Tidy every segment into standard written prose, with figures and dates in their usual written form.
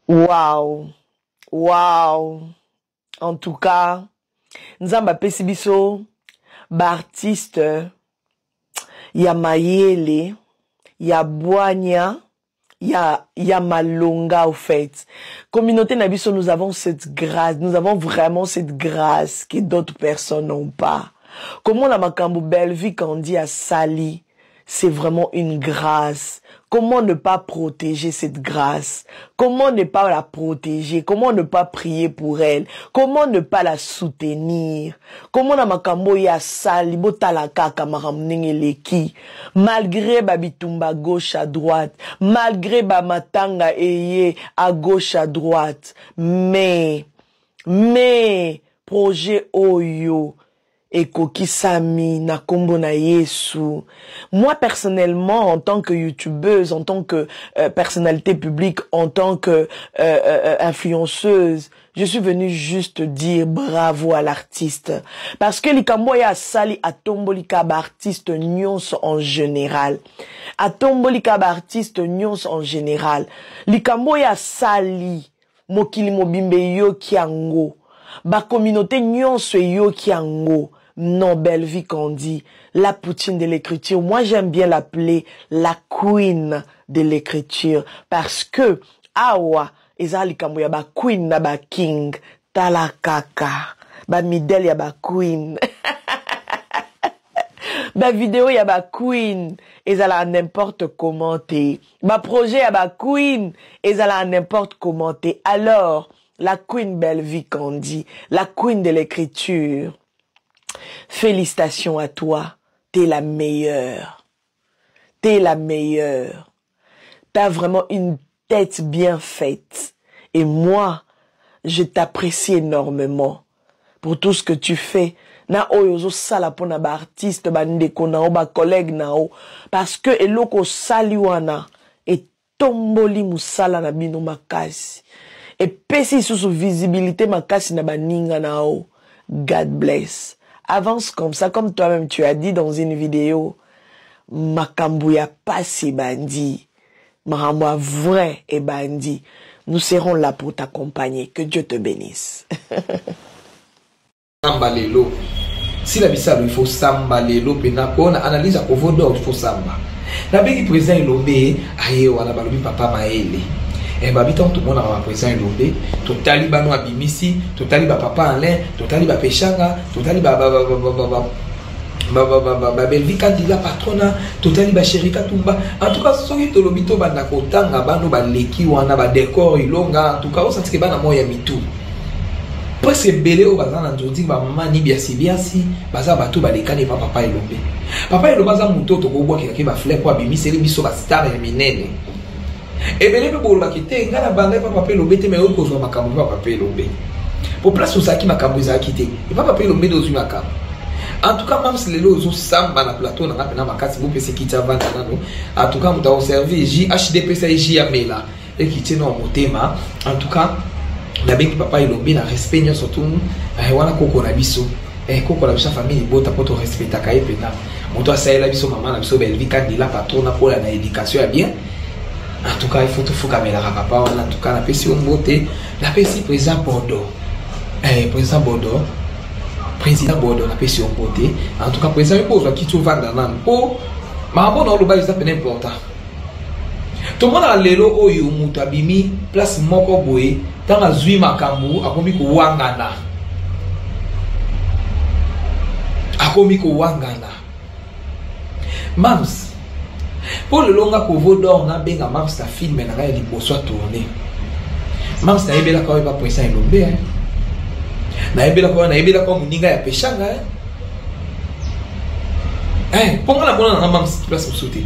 Wow, wow. En tout cas, Nzambe apesi biso ba artiste ya mayele, ya bwanya, ya malonga au fait. Communauté na biso, nous avons cette grâce, nous avons vraiment cette grâce que d'autres personnes n'ont pas. Comment la makambo Bellevue Kandi asali, c'est vraiment une grâce. Comment ne pas protéger cette grâce? Comment ne pas la protéger? Comment ne pas prier pour elle? Comment ne pas la soutenir? Comment na makambo ya sali botala kaka makambo ndenge eleki? Malgré ba bitumba gauche à droite, malgré ba matanga eye à gauche à droite, mais projet oyo ekokisami na kombo na Yesu. Moi personnellement, en tant que youtubeuse, en tant que personnalité publique, en tant que influenceuse, je suis venue juste dire bravo à l'artiste. Parce que likambo ya sali atombolika ba artiste nyonso en général. Atombolika ba artiste nyonso en général. Likambo ya sali mokili mobimbe yoki yango. Ba communauté nyonso yoki yango. Non, Bellevue Kandi, la poutine de l'écriture. Moi, j'aime bien l'appeler la queen de l'écriture. Parce que, awa, eza likambo ya ba queen na ba king. Tala kaka. Ba midel ya ba queen. Ba vidéo ya ba queen. Ezala n'importe comment te. Ba projet ya ba queen. Ezala n'importe comment te. Alors, la queen Bellevue Kandi, la queen de l'écriture, félicitations à toi, t'es la meilleure. T'es la meilleure. T'as vraiment une tête bien faite. Et moi, je t'apprécie énormément pour tout ce que tu fais. Na oyo ozo sala pona ba artiste, ba ndeko na o, ba collègue na o. Parce que eloko sali wana et tomboli musala na bino makasi. Et pesi susu visibilité makasi na baninga na o. God bless. Avance comme ça, comme toi-même tu as dit dans une vidéo. Makambo ya pasi bandi. Makambo ya vrai et bandi. Nous serons là pour t'accompagner. Que Dieu te bénisse. Samba lelo. Sila bisalo, il faut samba lelo pena pona analyse ya Kovo d'or, il faut samba. Nabengi président Elombe, aye wana balobi papa Maele. Eh babi tant tout le monde a président Elombe, totali bano abimisi, totali ba papa Alain, totali ba Peshanga, totali ba ba ba ba ba ba ba ba ba ba ba ba Bellevue Kandila patrona, totali ba Chéri Katumba. En tout cas soki tolobi to banda kotanga bano ba leki wana ba décor ilonga, en tout cas osantike bana moya mitu. Presque ebele oyo baza na nzonzi ba mama ni biasi biasi baza bato balekani pa papa Elombe. Papa Elombe aza moto tokobwakela ke ba fleur po abimiseli biso ba star ya minene. Ebele mpe bolobaki te nga na banda pa papa Elombe te, mais oyo kozwa makambo pa papa Elombe. Po place ozalaki makambo ezalaki te. E papa Elombe nde ozwi makambo. En tout cas mams lelo ozo samba na plateau na nga pena makasi bopesa kiti avanda nano. En tout cas moto akoservir JHD pesa ye J amela. Ekiti na motema. En tout cas nabengi papa Elombe na respect nyonso tu, wana koko na biso. Koko na biso famille libota po to respectaka ye pena. Moto asalela biso mama na biso Bellevue Kandila patrona kola na éducation ya bien. En tout cas il faut tofukamelaka papa wana. En tout cas napesi yo mbote, napesi président Bordeaux. Président Bordeaux, président Bordeaux napesi yo mbote. En tout cas président yo kozwa kiti ovanda nanu po makambo na oloba eza pena important. Tomona lelo oyo moto abimi place moko boye ntango azwi makambo akomi kowangana. Akomi kowangana. Mams, po lelo nga Kovo d'or nabenga Mams na film na ngai ya liboso a tourner. Mams nayebelaka oyo ba président Elombe, hein. Nayebelaka oyo, nayebelaka oyo moninga ya Peshanga, hein. Eh, po nga namona nanga Mams place mosusu te.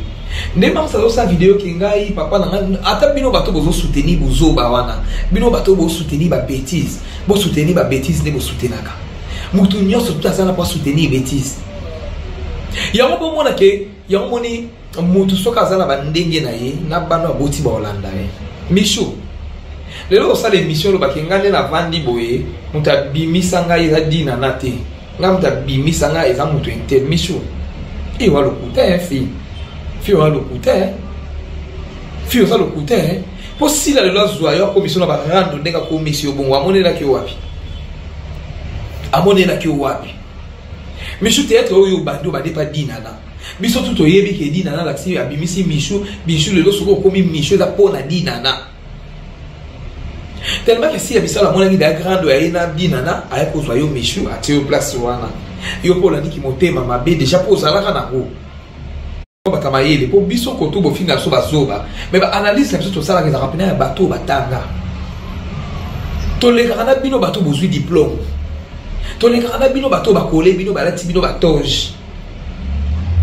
Nde Mams azosala video ke ngai papa na ngai, ata bino bato bozo soutenir bozoba wana, bino bato bozo soutenir ba bêtises, bo soutenir ba bêtises nde bo soutenaka. Mutu nyonso tout azala po soutenir bêtises. Yango bomona ke yango moni mutu soki aza na ba ndenge na ye na bano aboti ba Hollanda ye. Michou lelo osala émission olobaki ngai nde navandi boye moto abimisa ngai eza dina na te. Nga moto abimisa ngai eza moto intel. Michou e wa lokuta, hein, fille. Fille wa lokuta, hein. Fille oza lokuta, hein. Mpo sila lelo azwa yo akomisi yo na barando ndenge akomisi yo bongo, amonelaki yo wapi? Amonelaki yo wapi? Michu, théâtre oyo obandi, obandi epa Dinana. Biso tu toyebi ke Dinana alakisi, abimisi Michu. Michu lelo soki okomi Michu, eza mpo na Dinana. Tellement ke Sila Bisalo amonaki da grande ya ye na Dinana, aye kozwa yo Michu, atie yo place wana. Yo mpo olandiki motema mabe déjà mpo ozalaka nango. Bato mayele mpo biso koto bofinga biso bazoba, mais baanalyse na biso tosalaka ezalaka mpena ya bato oyo batanga. Tolekaka na bino bato bozwi diplôme, tolekaka na bino bato bakole bino, balati bino batoge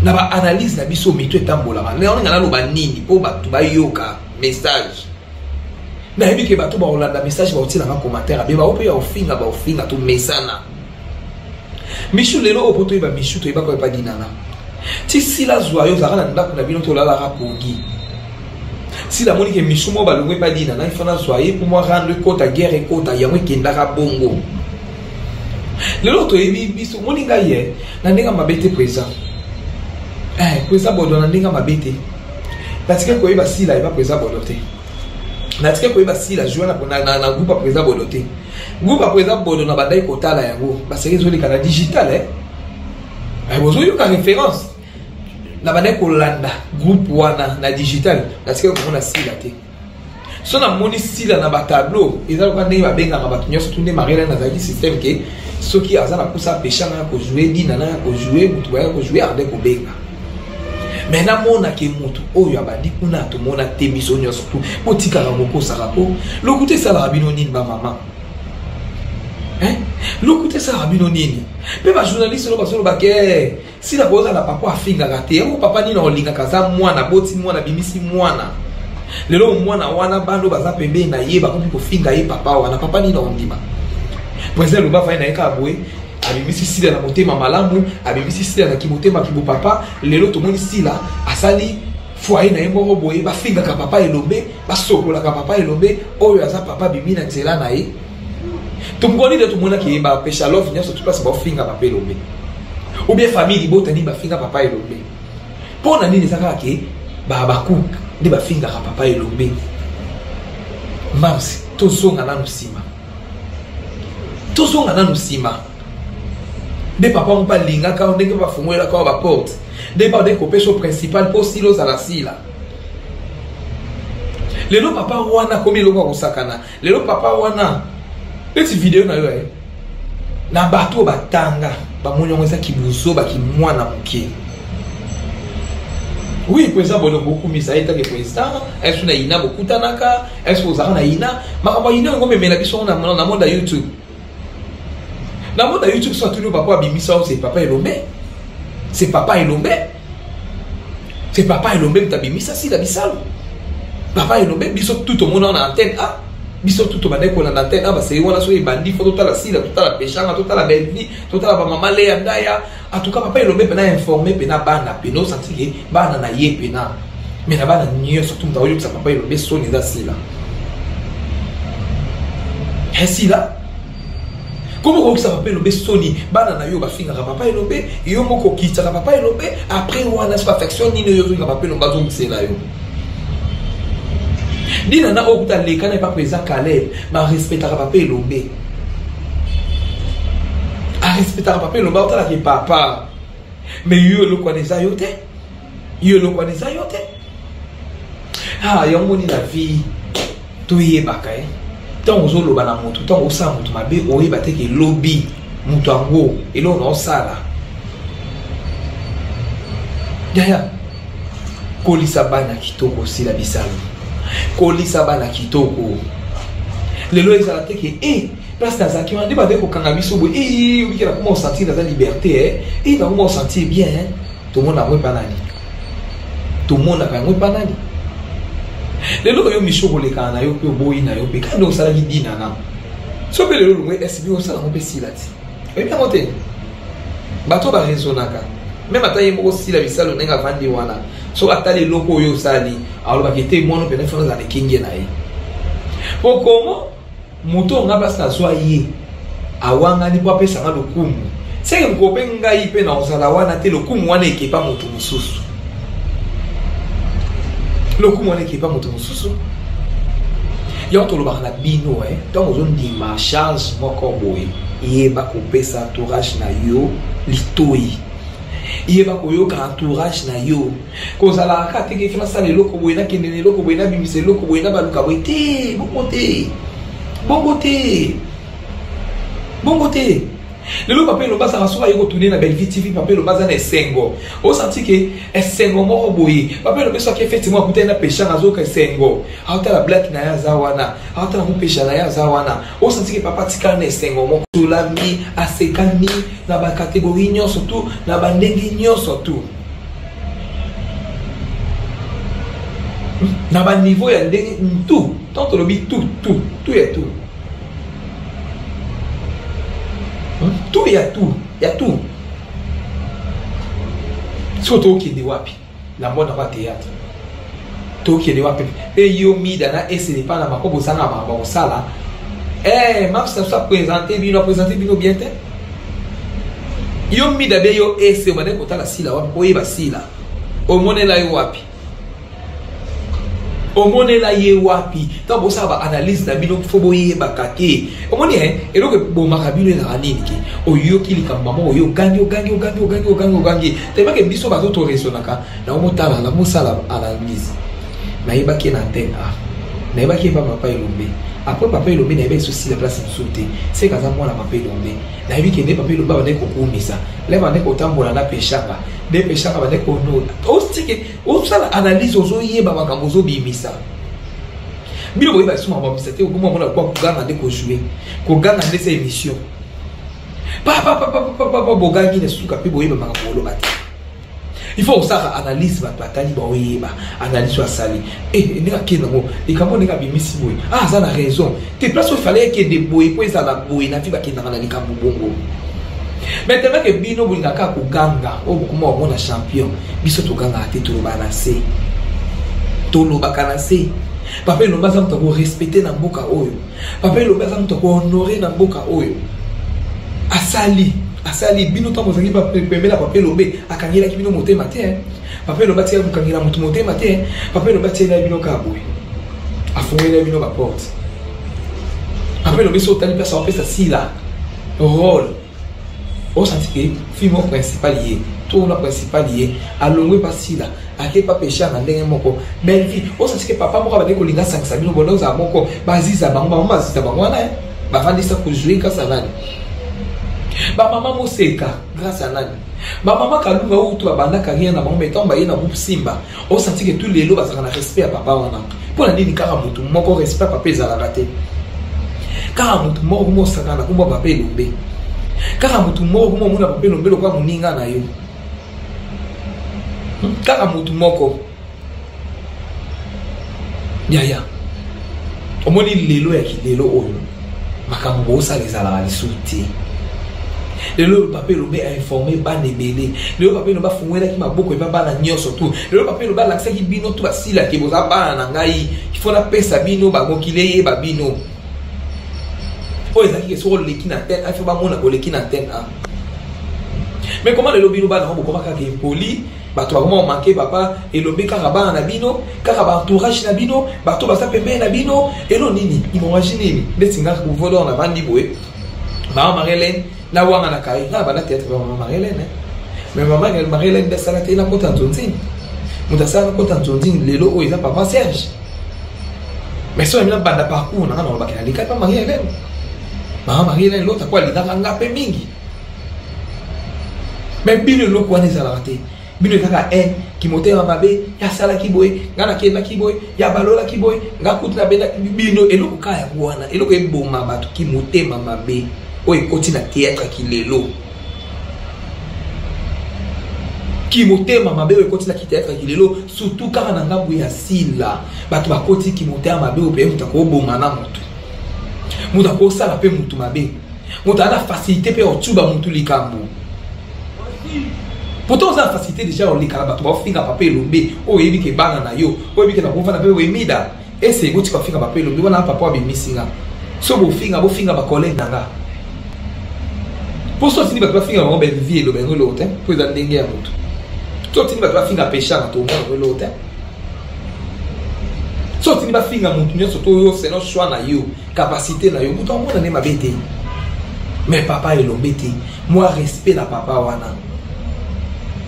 na baanalyse na biso. Mito etambolaka. Naoninga naloba nini mpo bato bayoka message? Nayebi ke bato bakolanda message, bakotielanga commentaire abe, bao mpe ya ofinga, baofinga. Tomesana. Michu, lelo oyo po toyeba Michu, toyebaka oyo epa Dinana. Ti Sila zwa yo, ozalaka na ndako na bino, tolalaka pongi. Sila amoni ke Michu moko balongo epa Dinana, ifo nazwa ye mpo mwa rando ekota, guerre ekota, yango ekendaka bongo. Lelo toyebi biso. Moni ngai ye na ndenge mabe te, président, président Bodo, na ndenge mabe te. Natike koyeba Sila eba président Bodo te. Natike koyeba Sila joue na groupe ya président Bodo te. Groupe ya président Bodo, na bandaki kotala yango, baseki ezoleka na digital, eh? Bozoyoka référence. Na bandaki kolanda groupe wana na digital, natikaki komona Sila te. So namoni Sila na batableau, eza loka ndenge babengaka bato nyonso tu nde Mariela. Nazalaki système ke soki aza na pusa apeshanga ya kojouer, Dina na ya kojouer, motu baya kojouer, arde kobenga. Mais namonake motu oyo abandi kuna, tomona te. Biso nyonso tu botikaka kokosaka, mpo lokuta esalaka bino nini? Bamama, lokuta esalaka bino nini? Mpe bajournaliste oyo bazolobake Sila kozala papa afingaka te, yango papa nini olingaka? Aza mwana, boti mwana, bimisi mwana. Lelo mwana wana, bando baza pembeni na ye bakomi kofinga ye papa wana. Papa nini ondima? Président loba fai na ye kaka boye, abimisi Sila na motema malamu, abimisi Sila na kimotema kibo papa. Lelo tomoni Sila asali foyer na ye moko boye, bafingaka papa Elombe, basokolaka papa Elombe oyo aza papa abimi na nzela na ye. Tomokoni nde tomonaki ye bapesha love nyonso tu place baofinga papa Elombe, ou bien famille libota nini bafinga papa Elombe? Mpo na nini eza kaka ke babacook nde bafingaka papa Elombe? Mams, tozonga nanu nsima, tozonga nanu nsima. Nde papa ngo mpe alingaka, ndenge bafungolelaka wa baporte, nde bade kopesa principal mpo Sila ozala Sila. Lelo papa wana akomi eloko ya kosakana. Lelo papa wana, neti video na yo na bato oyo batanga bamoni yango, eza kibuzoba, kimwana moke. Oui, président Bono, bokumisa ye take président. Est na ina bokutanaka? Est ozalaka na ina? Makambo ya ina yango memela biso na monde ya YouTube, na monde ya YouTube. So atuni papa abimisa oyo, c'est papa Elombe, c'est papa Elombe, c'est papa Elombe moto abimisa Sila Bisalo. Papa Elombe, biso tu tomona na antenne a, biso tu tobandaki kolanda antenne a basei wana. Soki ebandi, fo totala Sila, totala Peshanga, totala Belvi, totala bamama Leya Ndaya. En tout cas, papa Elombe mpena informé mpena bana, mpena osanti ke bana na ye mpena. Mais na bana nyonso tu, moto akoyokisa papa Elombe soni eza Sila. Sila, komo kokokisa papa Elombe soni? Bana na yo bafingaka papa Elombe, yo moko okitisaka papa Elombe. Après wana, so affection nini oyo ozolinga papa Elombe azongisela yo? Dina na oyo kuta leka na epa président Caleb, barespectaka papa Elombe, arespectaka papa Elombe, aotalaka papa. Mais yo, eloko wana eza yo te, yo eloko wana eza yo te. Ah, yango moni na vie toyebaka ye. Ntango ozoloba na motu, ntango osala motu mabe, oyeba te ke elobi moto yango eloko na osala. Yaya, kolisa bana kitoko. Osila Bisalo, kolisa bana kitoko. Lelo ezala te ke e place nazalaki wana nde bazali kokanga biso boye. E obiki, nakoma osentir naza liberté, e nakoma osentir bien. Tomona yango epa nani? Tomonaka yango epa nani? Lelo oyo Misho kolekana na yo mpe oboyi na yo mpe kaka nde osalaki Dinana. So mpe lelo olongwe SB, osala yango mpe Sila ti oyebi yango te. Bato baraisonnaka même ata ye moko Sila Bisalo, ndenge avandi wana, soki atali eloko oyo osali, alobaki ete mwana mpena fana azala ekenge na ye. Po komo moto oyo nga place nazwa ye awangani mpo apesanga lokumu, seke mokolo mpe ngai mpe na ozala wana te, lokumu wana ekepa moto mosusu, lokumu wana ekepa moto mosusu. Yango tolobaka na bino, eh, ntango ozondima charge moko boye, yeba kopesa entourage na yo litoi, yeba koyoka entourage na yo. Kozalaka kaka te ke nasala eloko boye, nakende na eloko boye, nabimisa eloko boye, nabaluka boye te. Bongo te, bongo te, bongo te. Lelo Papa Elombe azalaka, soki aye kotourner na Bellevue TV, Papa Elombe aza na esengo, osanti ke esengo moko boye. Papa Elombe soki effectivement akutani na Peshanga, azoyoka esengo, aotala black na ye aza wana, aotala mopesha na ye aza wana, osanti ke papa atikala na esengo moko, tolami asekami na bacatégorie nyonso tu, na bandenge nyonso tu, na baniveau ya ndenge tout. Tant tolobi tout, tout, tout ya tout, tout ya tout ya tout. Soki tokende wapi na mbona kwa théâtre, tokende wapi? Mpe yo Mida na esele mpa na mako bozanga makambo kosala. Eh, mams na biso aprésente bino, aprésente bino bien te. Yo Mida be, yo ese obandaki kotala Sila wapi? Oyeba Sila, omonela yo wapi? Omonela ye wapi? Ntango bosala baanalyse na bino, fo boyebaka te. Omoni eloko ebomaka bino ezalaka nini? Ke oyoki likambo mama oyo, ogangi, ogangi, ogangi, ogangi, ogangi, ogangi. Tebake biso bato toraisonnaka nango, motala na mosala analyse. Nayebaki ye na antenne A, nayebaki ye pa Papa Elombe. Après Papa Elombe, nayebaki so Sila place mosusu te, seke aza mwana Papa Elombe. Nayebi ke nde Papa Elombe abandaki kokumisa le, bandaki kotambola na Peshanga, nde Peshanga bandaki kono ostike. Osala analyse, ozoyeba makambo ozobimisa. Bino boyeba lisusu makambo babimisa te. Okoma mona kwa koganga nde kojouer, koganga nde sa émission, papapapapapa, bogangi na suka mpe boyeba makambo oloba te. Il faut osalaka analyse, bato batali baoyeba analyse oyo asali. Ndenge akende yango, likambo ndenge abimisi boye, ah, aza na raison te, place oyo fallait ekende boye mpo ezala boye. Na vi bakendaka na likambo bongo. Mais tellement ke bino bolingaka koganga, oyo bokoma komona champion. Biso togangaka te, tolobaka na se, tolobaka na se. Papa Elombe aza moto akorespecter na mboka oyo. Papa Elombe aza moto akohonorer na mboka oyo. Asali, asali bino. Ntango ozangi pembeni ya Papa Elombe, akangelaki bino motema te. Papa Elombe atikaki kokangela moto motema te. Papa Elombe atielaki bino kaka boye, afungoleli bino baporte. Papa Elombe, so otali place apesa Sila rôle, osanti ke film oyo principal ye to una principal ye alongwe pa Sila, ake pa Peshanga ndenge moko Bellevue. Osanti ke papa moko abandaki kolinga asangisa bino bonde ozala moko. Baziza bango, bamama baziza bango wana, bavandisa kozwi grâce à nani? Bamama moseka grâce à nani? Bamama Kalunga utu babanda carrière na bango, mais ntango baye na groupe Simba, osanti ke tu lelo bazalaka na respect ya papa wana. Mpo na nini kaka motu moko respect ya papa ezalaka te? Kaka motu moko kuma osakana na kombo papa Elombe, kaka motu moko kuma omona papa Elombe lokola moninga na yo, kaka motu moko. Yaya, omoni lelo ya kilelo oyo makambo bosala ezalaka lisusu te. Lelo oyo Papa Elombe ainforme bana ebele. Lelo Papa Elombe afungwelaki maboko epa bana nyonso tu. Lelo Papa Elombe alakisaki bino tu basilaki: boza bana na ngai, ifo napesa bino bamokili eyeba bino. Oyo ezalaki ke soki oleki na antenne A, ifo bamona koleki na antenne A. Mais comment lelo bino bana ngo bokoma kaka impoli? Bato bakoma komanquer Papa Elombe kaka bana na bino, kaka baentourage na bino, bato baza pembeni na bino. Elo nini, hémorragie nini? Ndeti nga Vodor, navandi boye, mama Marie-Hélène na wanga na kai nga na banda théâtre ba mama Marie-Hélène. Mais mama Marie-Hélène nde asala te nakota nzonzini. Moto asala nakota nzonzini lelo oyo eza papa Serge. Mais so na banda parcours na nga, nalobaki nalekaki pa Marie-Hélène. Mama Marie-Hélène lota po alingaka nga mpe mingi. Mais bino eloko wana ezalaka te. Bino ezaka haine, kimotema mabe. Yasalaki boye, nga nakendaki boye, ya balolaki boye, nga kutu nabenda bino. Eloko kaka yango wana, eloko eboma bato, kimotema mabe oyo ekoti na théâtre kilelo. Kimotema mabe oyo ekoti na kithéâtre kilelo, surtout kaka na ngambo ya Sila, bato bakoti kimotema mabe oyo mpe moto akoboma na motu, moto akosala mpe motu mabe, moto aza na facilité mpe otuba motu likambo. Pourtant oza na facilité déjà oleka na bato baofinga Papa Elombe oyo oyebi ke bana na yo, oyebi ke nakovanda mpe wemida ese botika kofinga Papa Elombe wana. Papa abimisi nga, so bofinga, bofinga bacollègue na nga. Mpo so otindi bato bafinga bango Bellevue, eloba yango eloko te, mpo eza ndenge ya motu. So otindi bato bafinga Peshanga, tomona yango eloko te. So otindi Soki otindi bafinga motu nyonso to yo selon choix na yo, capacité na yo, moto amona nde mabe te. Mais papa Elombe te, mwa respect na papa wana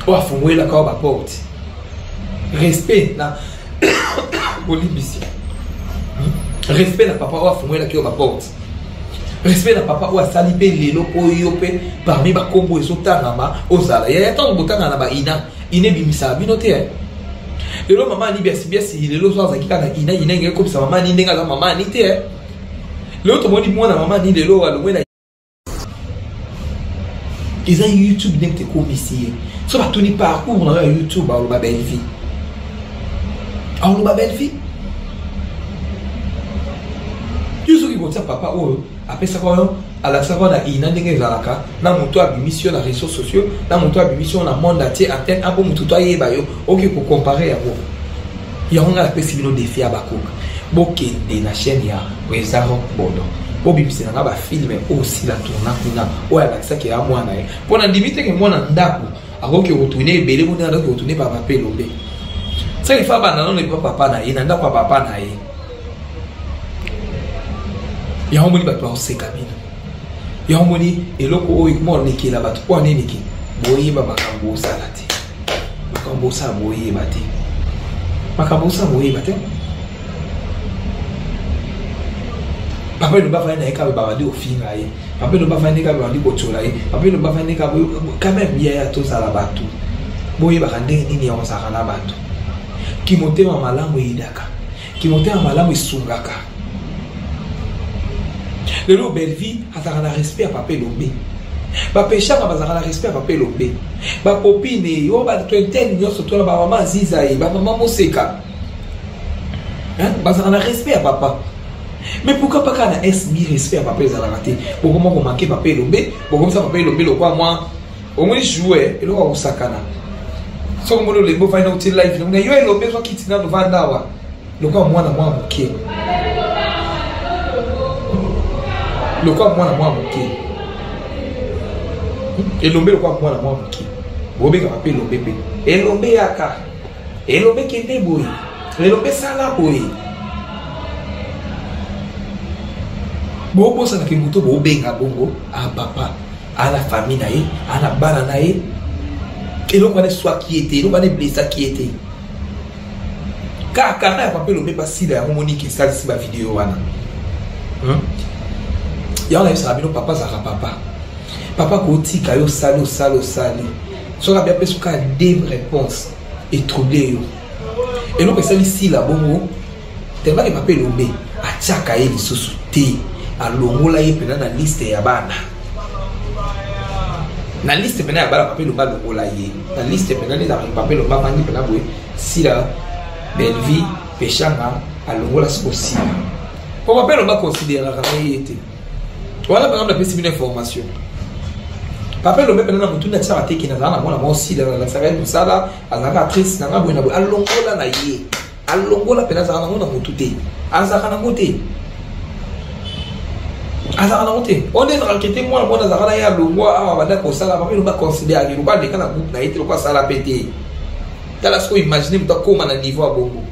oyo afungolelaka yo baporte, respect na bolimbisi, respect na papa oyo afungolelaki yo baporte, respect na papa oyo asali mpe lelo oyo mpe parmi bakombo ezotangama ozala yaya. Ntango botangana na baina ina ebimisaka bino te. Lelo mama Ani biasi biasi, lelo so azalaki kaka na ina ina engeki ekobisa mama Ani ndenge aza mama Ani te. Lelo tomoni mwana mama Ani lelo alongwe na eza YouTube ndenge tekomisi ye. So batuni parcours na yo ya YouTube, aloba Bellevie, aloba Bellevie. Yo soki kotia papa oyo apesaka yo, alakisaka yo na ina ndenge ezalaka, na moto abimisi yo na réseaux sociaux, na moto abimisi yo na monde entier, antenne apo motu to ayeba yo, okoki kocomparer yango. Yango ngai napesi bino défi ya bakoka: bokende na chaîne ya président Rock Bodo, bobimisela nga bafilm oyo osila tourna kuna, oyo alakisaki ya mwana ye, mpo na ndimi teke mwana ndako akoki kotourner ebele ngo ndenge akoki kotourner papa mpe Elombe. Saki fa banda nano epa papa na ye, na ndako ya papa na ye. Yango moni bato bakoseka bino, yango moni eloko oyo ekoma olekela bato. Mpo aneniki boyeba makambo osala te, makambo osala boyeba te, makambo osala boyeba te. Papa Elombe afandi na ye kaka, babandi kofinga ye. Papa Elombe afandi kaka, babandi kotiola ye. Papa Elombe afandi kaka. Quand même yaya, tozala bato, boyebaka ndenge nini ya kozalaka na bato. Kimotema malamu eyidaka, kimotema malamu esungaka. Lelo Bellevie azalaka na respect ya papa Elombe, bapeshaka bazalaka na respect ya papa Elombe, bapopine oyo bato nyonso tona, bamama Aziza ye, bamama Moseka bazalaka na respect ya papa. Mais pourquoi pas kaka na SB respect ya papa ezalaka te? Bokoma komanquer papa Elombe, bokomisa papa Elombe lokwa mwa omoni jouet, eloko ya kosakana. Soki omoni olembe, ofandi na otie live na yo, Elombe ezwa kiti nano, vanda awa, lokwa mwana mwa moke, lokwa mwana mwa moke. Elombe lokwa mwana mwa moke, bobengaka mpe Elombe, mpe Elombe yaka, Elombe kende boye, Elombe sala boye. Bobosanaki moto bobenga bongo a papa ana famille na ye, ana bana na ye. Eloko wana eswaki ye te, eloko wana eblessaki ye te. Kaka ya papa Elombe basila yango, moniki esalisi bavideo wana. Yango nayebisaka bino, papa azalaka papa. Papa kotika yo osali, osali, osali, soki abi apesi kaka deux réponse, etroubler yo. Eloko esali sila bongo, tellement papa Elombe atiaka ye lisusu te, alongola ye mpena na liste ya bana, na liste mpena ya bana. Papa Elombe alongola ye na liste mpena nde ezalaka. Papa Elombe avandi mpena boye, Sila, Bellevie, Peshanga, alongola siko Sila po papa Elombe aconsidéraka na ye te. Wana par exemple apesi bino information, papa Elombe mpena na motu natiaka te ke nazala na mwana mwa Sila, nalakisaka ye mosala, azalaka actrice nanga boye na boye. Alongola na ye, alongola mpena, azalaka nango na motu te, azalaka nango te, azalaka nango te. Oyo nde ezalaka kete mwana mwana azalaka na ye, alongwa awa, banda kosala. Papa Elombe aconsidéraki lokwa aleka na groupe na ye te, lokwa asala mpe te. Tala sikoyo, imagine moto akóma na niveau ya bongo,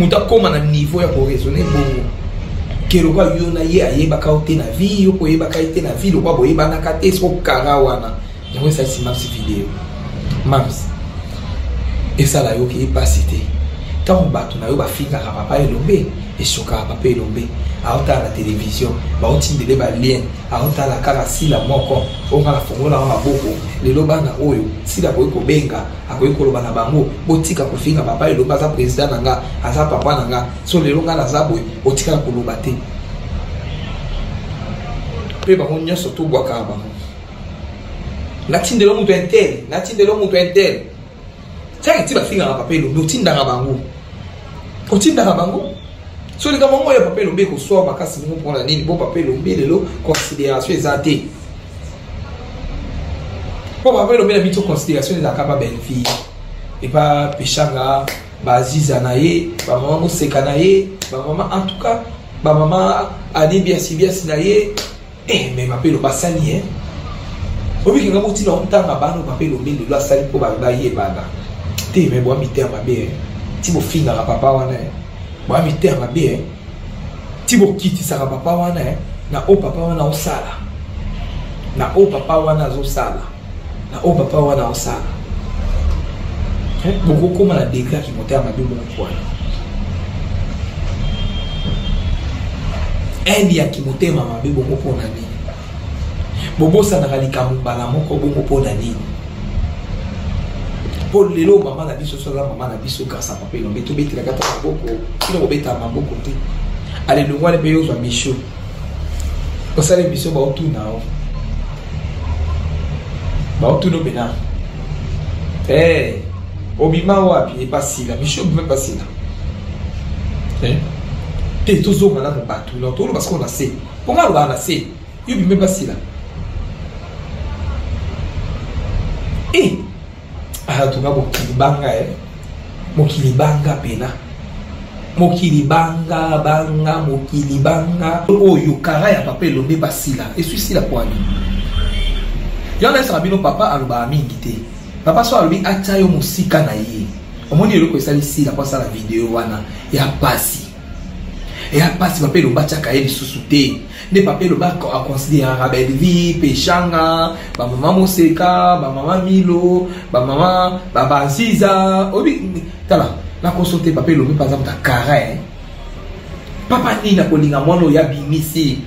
moto akóma na niveau ya koraisonner bongo ke lokwa yo na ye ayebaka yo te na vie, yo koyebaka ye te na vie, lokwa boyebanaka te. Soko kara wana, yango esalisi mams video. Mams esala yo ke epasi te ntango bato na yo bafingaka papa Elombe, esokaka papa Elombe. Aotala na télévision, baotindele balien, aotala kaka Sila moko oyo nga nafungolaka maboko. Lelo bana oyo Sila akoki kobenga, akoki koloba na bango: "Botika kofinga papa Elombe, aza président na nga, aza papa na nga." So lelo nga naza boye, otikala koloba te. Mpe bango nyonso tobwakaka bango: "Natindelo moto un tel, natindelo moto un tel." Tiaka ti bafingaka papa Elombe, otindaka bango, otindaka bango. So likambo yango oyo papa Elombe ekoswa makasi bongo mpona nini? Bo papa Elombe lelo considération eza te, mpo papa Elombe na biso considération ezalaka pa Belleville, epa Peshanga, Baziza na ye, bamama Moseka na ye, bamama, en tout cas bamama Ani Biasi Biasi na ye. Eh, mais papa Elombe asali ye, obikinga motina otanga bana. Papa Elombe lelo asali mpo bayebana te, mais bwa mitema mabe. Ti bofingaka papa wana eh. Boya mitema mabe eh. Ti bokitisaka papa wana eh. Na oyo papa wana osala. Na oyo papa wana azosala. Na oyo papa wana osala. Eh, bokokoma na degré ya kimotema mabe moko wana. Haine ya kimotema mabe bongo mpo na nini? Bobosanaka likambo mbala moko bongo mpo na nini? Mpo lelo mama na biso so aza mama na biso grâce à papa Elombe, tobetelaka ata maboko, kino kobeta maboko te. Ale longwa mpe yo ozwa misho, osala emission baotuna yo, baotuna mpena eh, obima wapi epasila misho obima epasila eh? Te tozonga nano bato na toloba sikoyo na se mpo nga alobaka na se yo bima epasila e atuka mokili banga e mokili banga pena mokili banga banga mokili banga oyo kara ya papa Elombe basila eswi sila kwani yango nayesaka bino papa alobaka mingi te. Papa so alobi atia yo mosika na ye, omoni eloko esali sila po asala video wana ya pasi, ya pasi. Papa Elombe atiaka ye lisusu te nde papa Elombe aconsideraka Bellevie Peshanga, bamama Moseka, bamama Milo, bamama babaziza oyebi. Tala nakoso te, papa Elombe mpe aza moto akara eh. Papa nini akolinga mwana oyo abimisi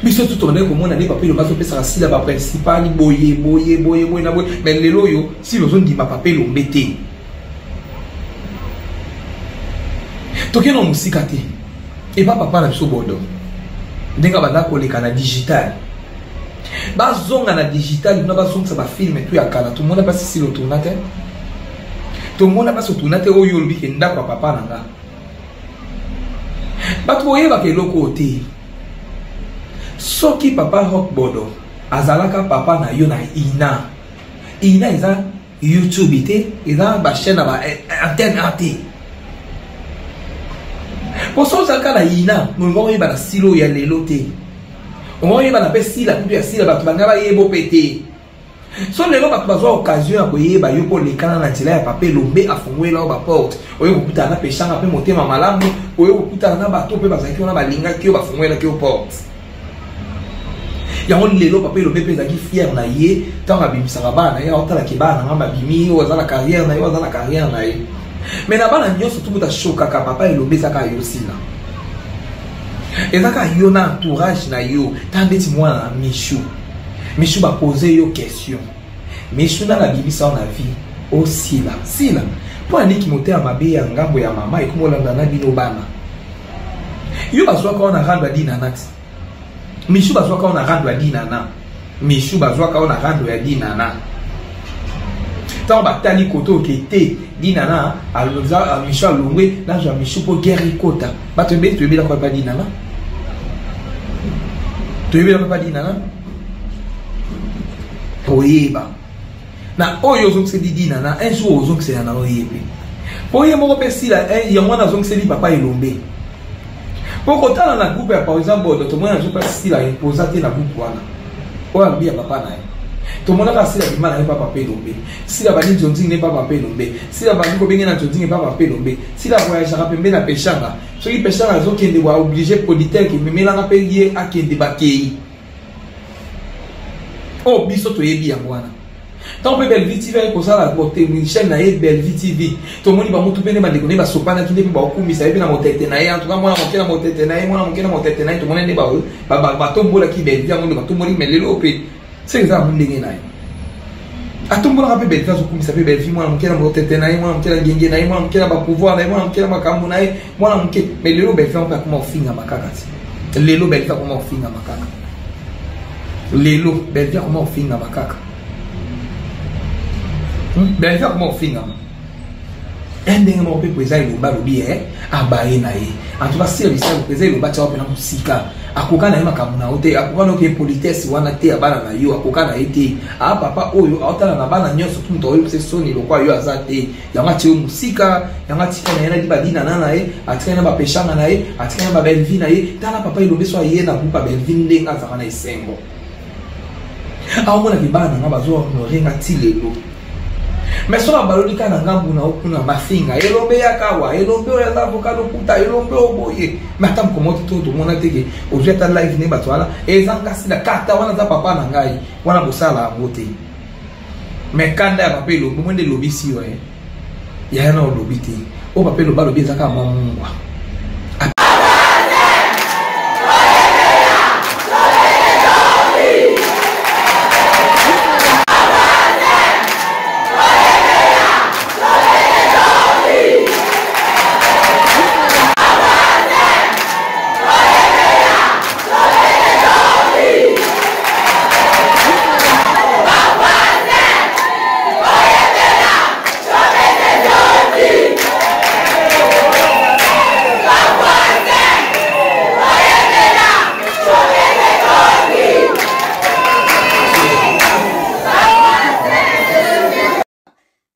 biso tu tobandaki komona nde papa Elombe azopesaka sila baprincipal boye boye boye boye na boye, mais lelo oyo sila ozondima papa Elombe te. Tokende na mosika te, epa papa na biso Bodo, ndenge abanda koleka na digital, bazonga na digital kuna, bazongisa bafilme tu ya kala. Tomona mpasi sila otourna te, tomona mpasi otourna te. Oyo olobi ke ndako ya papa na nga, bato boyebaka eloko oyo te. Soki papa Rock Bodo azalaka papa na yo na ina ina, eza YouTube te, eza bachaîne na baantenne a te. Po so ozalaka na ina, molingo oyeba na sila oyo ya lelo te, ongo oyeba na mpe sila kutu ya sila, bato banga bayebo mpe te. So lelo bato bazwa occasion ya koyeba yo mpo olekana na nzela ya papa Elombe, afungwela yo baporte, oyo kokutana na Peshanga mpe motema malamu, oyo kokutana na bato mpe bazalaki wana, balingaki yo, bafungwelaki yo porte yango. Lelo papa Elombe mpe ezalaki fier na ye ntango abimisaka bana na ye, aotalaki bana na nga babimi, oyo aza na carrière na ye, oyo aza na carrière na ye. Mais na bana nyonso tu moto ashokaka papa Elombe ezaka yo sila, ezaka yo na entourage na yo. Ta ndeti mwana na Michou, Michou bapose yo question, Michou nanga abimisa yo na vie osila sila mpo aniki motema mabe ya ngambo ya mama ekomi olanda na bino bana. Yo bazwaka yo na rando ya dinana ti Michou, bazwaka yo na rando ya dinana, Michou bazwaka yo na rando ya dinana. Ntango batali kote oke te dinana, Michou alongwe, nazwa Michou mpo guerre ekota. Bato ebeli toyebelaka epa dinana, toyebelaka epa dinana. Koyeba na oyo ozongiseli dinana, un jour ozongisela na oye mpe mpo ye moko mpe sila yango wana azongiseli papa Elombe. Mpo kotala na groupe ya par exemple Bodo, tomoni azopa sila imposa te na groupe wana oyo alobi ya papa na ye. Tomonaka sila bima na ye pa papa Elombe, sila bandi nzonzingi ne pa papa Elombe, sila bandi kobenge na nzonzingi pa papa Elombe. Sila voyageaka pembe na Peshanga, soki Peshanga azokende wa oblige producteur kememelanga mpe ye akende bakei oyo biso toyebi yango wana. Ntango mpe Bellevue TV aye kosala chaîne na ye Bellevue TV, tomoni bamutu mpe nde bandeko nde basopanaki nde mpe baokumisa ye mpe na motete na ye. En tout cas mwana moke na motete na ye, mwana moke na motete na ye, tomoni nde batombolaki Bellevue yango nde batomboli. Mais lelo mpe seke eza yango ndenge na ye atombolaka mpe Bellevue, azokumisa mpe Bellevue, mwana moke na motete na ye, mwana moke na ngenge na ye, mwana moke na bapouvoir na ye, mwana moke na makambo na ye, mwana moke. Mais lelo Bellevue mpe akoma kofingama kaka ti lelo, Bellevue akoma kofingama kaka lelo, Bellevue akoma kofingama kaka, Bellevue akoma kofingama ndenge moko mpe. Président Elombe alobi e abaye na ye. En tout cas sila bisalo, président Elombe atia mpena mosika, akoka na ye makambo na yo te, akoka na oke politesse wana te ya bana na yo, akoka na ye te. A papa oyo aotala na bana nyonso tu, moto aoyebisa soni lokwa yo aza te, yango atie yo mosika, yango atika na ye na badinana na ye, atikali na bapeshanga na ye, atikali na babellevie na ye. Tala papa Elombe so aye na groupe ya Bellevie, ndenge azalaka na esengo, aomonaki bana na nga bazo honore nga ti lelo. Mais soki abaloli kaka na ngambu na yo kuna mafinga elombe yaka awa elombe oyo aza avocat lokuta elombe oyo boye mais ata mokolo moko te tomona te ke ozwi ata live nde bato wana eza nga sila kata wana aza papa na ngai wana bosala yango te mais kanda ya papa elombe mwe nde elobisi yo eh. Yaya na olobi te oyo papa eloba alobi eza kaka mwa mungwa.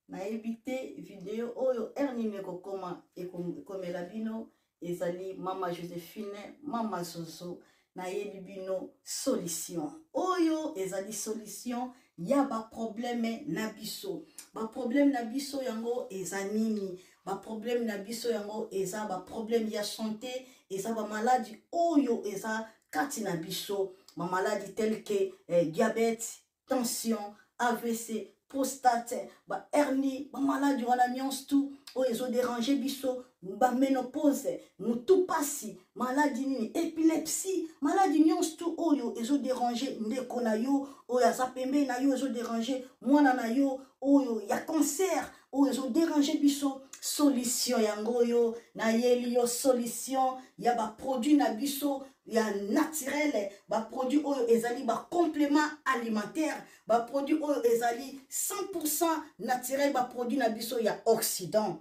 Nayebi te video oyo heure nini ekokoma ekomela bino. Ezali mama Josephine, mama Zozo. Nayebi bino solution oyo ezali solution ya ba problème na biso. Ba problème na biso yango eza nini? Ba problème na biso yango eza ba problème ya santé, eza ba maladi oyo eza kati na biso, ba maladi tel que diabète, tension, AVC, prostate, ba hernie, ba maladi wana nyonso tout oyo ezo déranger biso, ba ménopause, mutu pasi, maladi nini, épilepsie, maladi nyonso tout oyo ezo déranger ndeko na yo oyo aza pembeni na yo, ezo déranger mwana na yo oyo ya cancer oyo ezo déranger biso. Solution yango oyo nayeli yo, solution ya ba produit na biso ya naturel, ba produit oyo ezali ba complément alimentaire, ba produit oyo ezali 100% naturel, ba produit na biso ya Occident.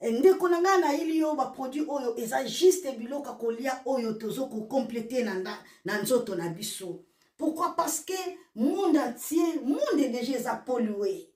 Ndeko na ngai, nayeli yo ba produit oyo eza juste biloko ya kolia oyo tozo ko compléter na nzoto na biso. Pourquoi? Parce que monde entier, monde déjà eza pollué.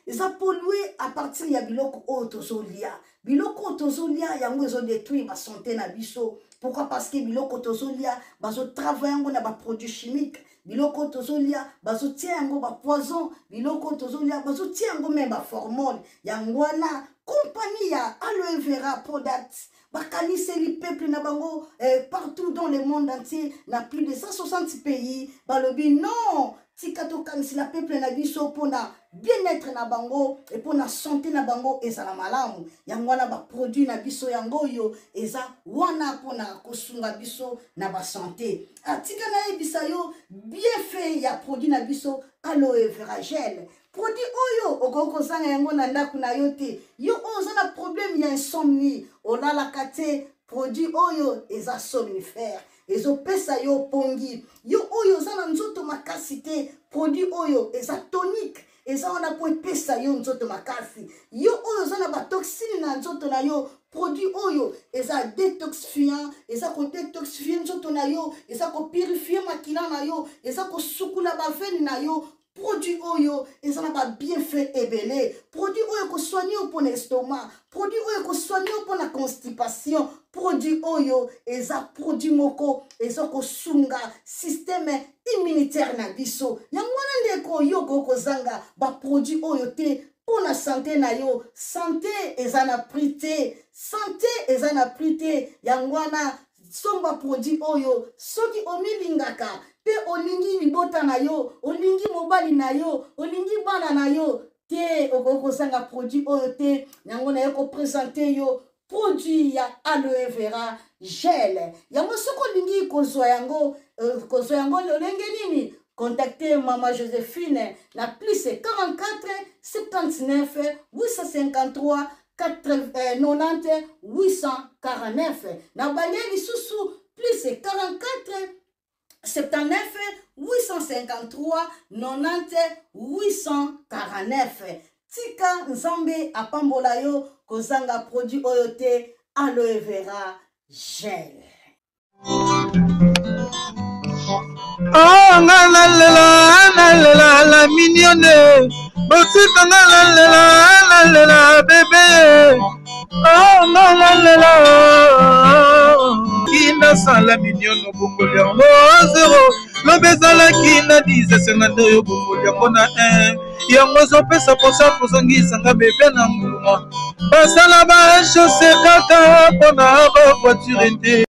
Eza pollué à partir ya biloko oyo tozolia. Biloko oyo tozolia yango ezo détruire ba santé na biso. Pourquoi? Parce que biloko tozolia bazo travailler yango na ba produits chimiques. Biloko oyo tozolia bazotia yango ba poison. Biloko oyo tozolia bazotia yango même ba formol. Yango wana compagnie ya Aloe Vera Products bakaniseli peuple na bango partout dans le monde entier, na plus de 160 pays. Balobi non, tika tokanisela peuple na biso mpona bien-être na bango et mpona santé na bango ezala malamu. Yango wana ba produit na biso yango oyo eza wana mpona kosunga biso na ba santé. Tika nayebisa yo bienfait ya produit na biso Aloe Vera Gel. Produit oyo okoki kozanga yango na ndako na yo te. Yo oyo oza na problème ya insomnie, olalaka te, produit oyo eza somnifère, ezopesa yo pongi. Yo oyo oza na nzoto makasi te, produit oyo eza tonique, eza wana po epesa yo nzoto makasi. Yo oyo oza na ba toxine na nzoto na yo, produit oyo eza détoxifiant, eza ko détoxifier nzoto na yo, eza ko purifier makila na yo, eza kosukula ba veine na yo. Produit oyo eza na ba bienfait ebele. Produit oyo ekosoigne yo mpona estomac, produit oyo ekosoigne yo mpona constipation. Produit oyo eza produit moko eza kosunga système immunitaire na biso. Yango wana ndeko, yo okoki kozanga ba produit oyo te mpona santé na yo. Santé eza na prix te, santé eza na prix te. Yango wana somba produit oyo soki omilingaka pe olingi libota na yo, olingi mobali na yo, olingi bana na yo te, okoki kozanga produit oyo te. Yango naye kopresente yo produit ya Aloe Vera Gel. Yango soki olingi kozwa yango, kozwa yango lolenge nini? Contactez Mama Josephine na plus 44 79 853 90 849. Na bange lisusu plus 44 79 853 90 849. Tika Nzambe apambola yo kozanga produit oyo te, Aloe Vera Gel. Oh, nga nalela, nalela la mignonne. Botika nga nalela, nalela bebe. Oh, nga nalela. Kinasala mignonne obongoli yango zero. Lobi ezalaki na 10 esenga nde oyo obongoli yango na 1. Yango ezopesa mposa kozongisa nga bebe na nguluma. Basala ba chaussée kaka mpona ba voiture te.